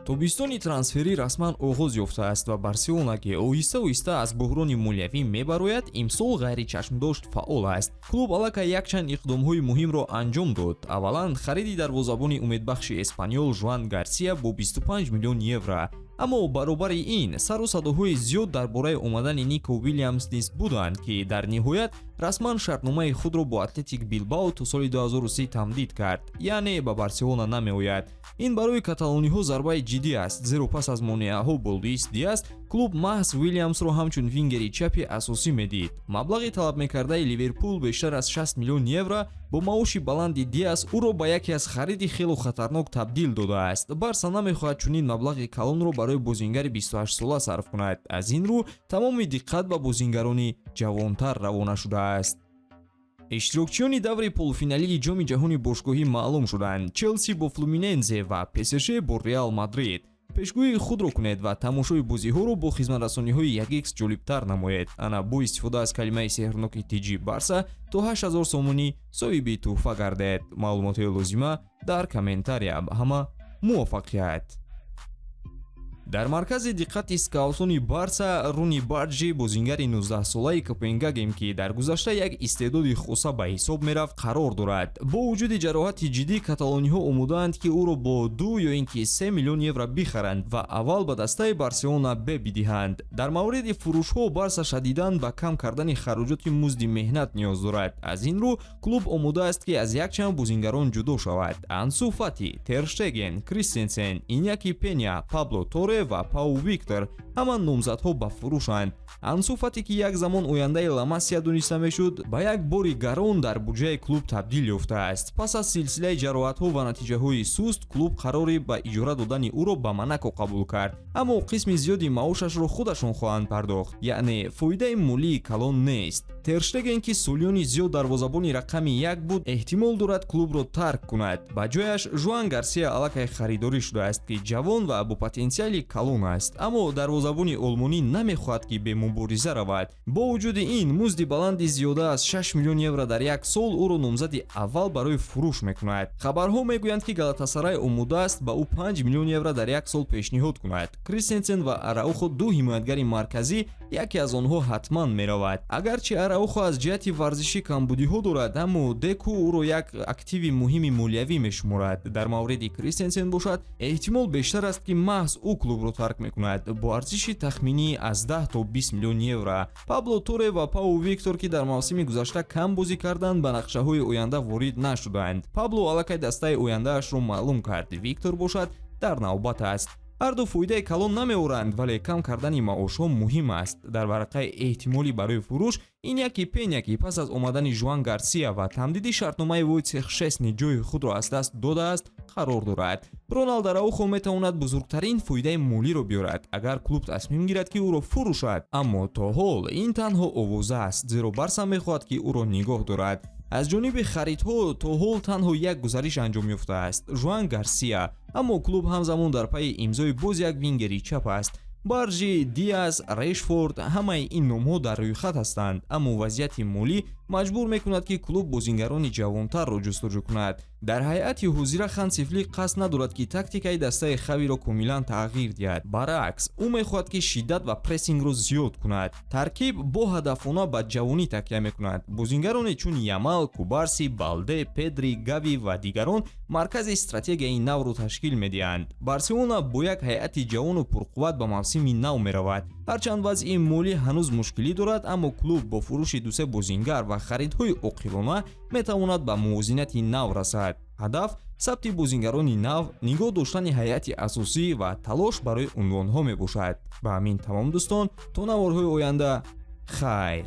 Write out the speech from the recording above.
Тобистони трансферӣ расман оғоз ёфтааст ва Барселона, ки оҳиста оҳиста аз буҳрони молиявӣ мебарояд, имсол ғайричашмдошт фаъол аст. Клуб аллакай якчанд иқдомҳои муҳимро анҷом дод. Аввалан, хариди дарвозабони умедбахши Эспаньол Жуан Гарсия бо 25 миллион евро. Аммо баробари ин сару садоҳои зиёд дар бораи омадани Нико Вилямс низ буданд, ки дар ниҳоят расман шартномаи худро бо Атлетик Билбао то соли 2030 тамдид кард, яъне ба Барселона намеояд. Ин барои каталониҳо зарбаи ҷиддӣ аст, зеро пас аз монеаҳо бо Луис Диас клуб маҳз Вилямсро ҳамчун вингери чапи асосӣ медид. Маблағи талабмекардаи Ливерпул, бештар аз 60 миллион евро, бо маоши баланди Диас ӯро ба яке аз хариди хело хатарнок табдил додааст. Барса намехоҳад чунин маблағи калонро барои бозингари 28сола сарф кунад. Аз ин рӯ тамоми диққат ба бозингарони ҷавонтар равона шудааст. Иштирокчиёни даври полуфиналии Ҷоми ҷаҳони бошгоҳӣ маълум шуданд: Челси бо Флуминензе ва ПСЖ бо Реал Мадрид. Пешгӯии худро кунед ва тамошои бозиҳоро бо хизматрасониҳои 1x ҷолибтар намоед. Ана, бо истифода аз калимаи сеҳрноки ТЖ Барса то 8000 сомонӣ соҳиби тӯҳфа гардед. Маълумотҳои лозима дар комментария. Ҳама муваффақият! Дар маркази диққати скаутони Барса Руни Барҷи, бозингари 19-солаи Копенгаген, ки дар гузашта як истеъдоди хоса ба ҳисоб мерафт, қарор дорад. Бо вуҷуди ҷароҳати ҷиддӣ каталониҳо омодаанд, ки ӯро бо 2 ё ин ки 3 миллион евро бихаранд ва аввал ба дастаи Барселона Б бидиҳанд. Дар мавриди фурӯшҳо Барса шадидан ба кам кардани хароҷоти музди меҳнат ниёз дорад. Аз ин рӯ клуб омода аст, ки аз якчанд бозингарон ҷудо шавад. Ансу Фати, Тер Штеген, Кристенсен, Иняки Пеня, Пабло Торе ва Пау Виктор ҳама номзадҳо ба фурӯшанд. Ансу Фати, ки як замон ояндаи Ла Масия дониста мешуд, ба як бори гарон дар буҷаи клуб табдил ёфтааст. Пас аз силсилаи ҷароҳатҳо ва натиҷаҳои суст клуб қарори ба иҷора додани ӯро ба Монако қабул кард, аммо қисми зиёди маошашро худашон хоҳанд пардохт, яъне фоидаи молии калон нест. Тер Штеген, ки солиёни зиёд дарвозабони рақами як буд, эҳтимол дорад клубро тарк кунад. Ба ҷояш Жуан Гарсия аллакай харидорӣ шудааст, ки ҷавон ва бо потенсиали калон аст, аммо дарвозабони олмонӣ намехоҳад, ки бемубориза равад. Бо вуҷуди ин, музди баланди зиёда аз 6 миллион евро дар як сол ӯро номзади аввал барои фурӯш мекунад. Хабарҳо мегӯянд, ки Галатасарай омода аст ба ӯ 5 миллион евро дар як сол пешниҳод кунад. Кристенсен ва Араухо ду ҳимоятгари марказӣ, яке аз онҳо ҳатман меравад. Агарчи Араухо аз ҷиҳати варзишӣ камбудиҳо дорад, аммо Деку ӯро як активи муҳими молиявӣ мешуморад. Дар мавриди Кристенсен бошад, эҳтимол бештар аст, ки маҳз ӯ клубро тарк мекунад бо арзиши тахминӣ аз 10 то 20 миллион евро. Пабло Торе ва Пау Виктор, ки дар мавсими гузашта кам бозӣ карданд, ба нақшаҳои оянда ворид нашуданд. Пабло аллакай дастаи ояндаашро маълум кард, Виктор бошад, дар навбат аст. Ҳарду фоидаи калон намеоранд, вале кам кардани маошҳо муҳим аст. Дар варақаи эҳтимолӣ барои фурӯш Иняки Пеня, ки пас аз омадани Жуан Гарсия ва тамдиди шартномаи Войцех Шесни ҷои худро аз даст додааст, қарор дорад. Роналд Араухо метавонад бузургтарин фоидаи молиро биёрад, агар клуб тасмим гирад, ки ӯро фурӯшад, аммо то ҳол ин танҳо овоза аст, зеро Барса мехоҳад, ки ӯро нигоҳ дорад. Аз ҷониби харидҳо то ҳол танҳо як гузариш анҷом ёфтааст: Жуан Гарсия, аммо клуб ҳамзамон дар пайи имзои боз як вингери чап аст. Баржи, Диас, Решфорд — ҳамаи ин номҳо дар рӯйхат ҳастанд, аммо вазъияти молӣ маҷбур мекунад, ки клуб бозингарони ҷавонтарро ҷустуҷӯ кунад. Дар ҳайати ҳозира Ханси Флик қасд надорад, ки тактикаи дастаи Хавиро комилан тағйир диҳад. Баръакс, ӯ мехоҳад, ки шиддат ва прессингро зиёд кунад. Таркиб бо ҳадафона ба ҷавонӣ такя мекунад. Бозингароне чун Ямал, Кубарси, Балде, Педри, Гави ва дигарон маркази стратегияи навро ташкил медиҳанд. Барселона бо як ҳайати ҷавону пурқувват ба мавсими нав меравад. Ҳарчанд вазъи молӣ ҳанӯз мушкилӣ дорад, аммо клуб бо фурӯши дусе бозингар ва харидҳои оқилона метавонад ба мувозинати нав расад. Ҳадаф сабти бозингарони нав, нигоҳ доштани ҳайати асосӣ ва талош барои унвонҳо мебошад. Ба ҳамин тамом, дӯстон. То наворҳои оянда, хайр.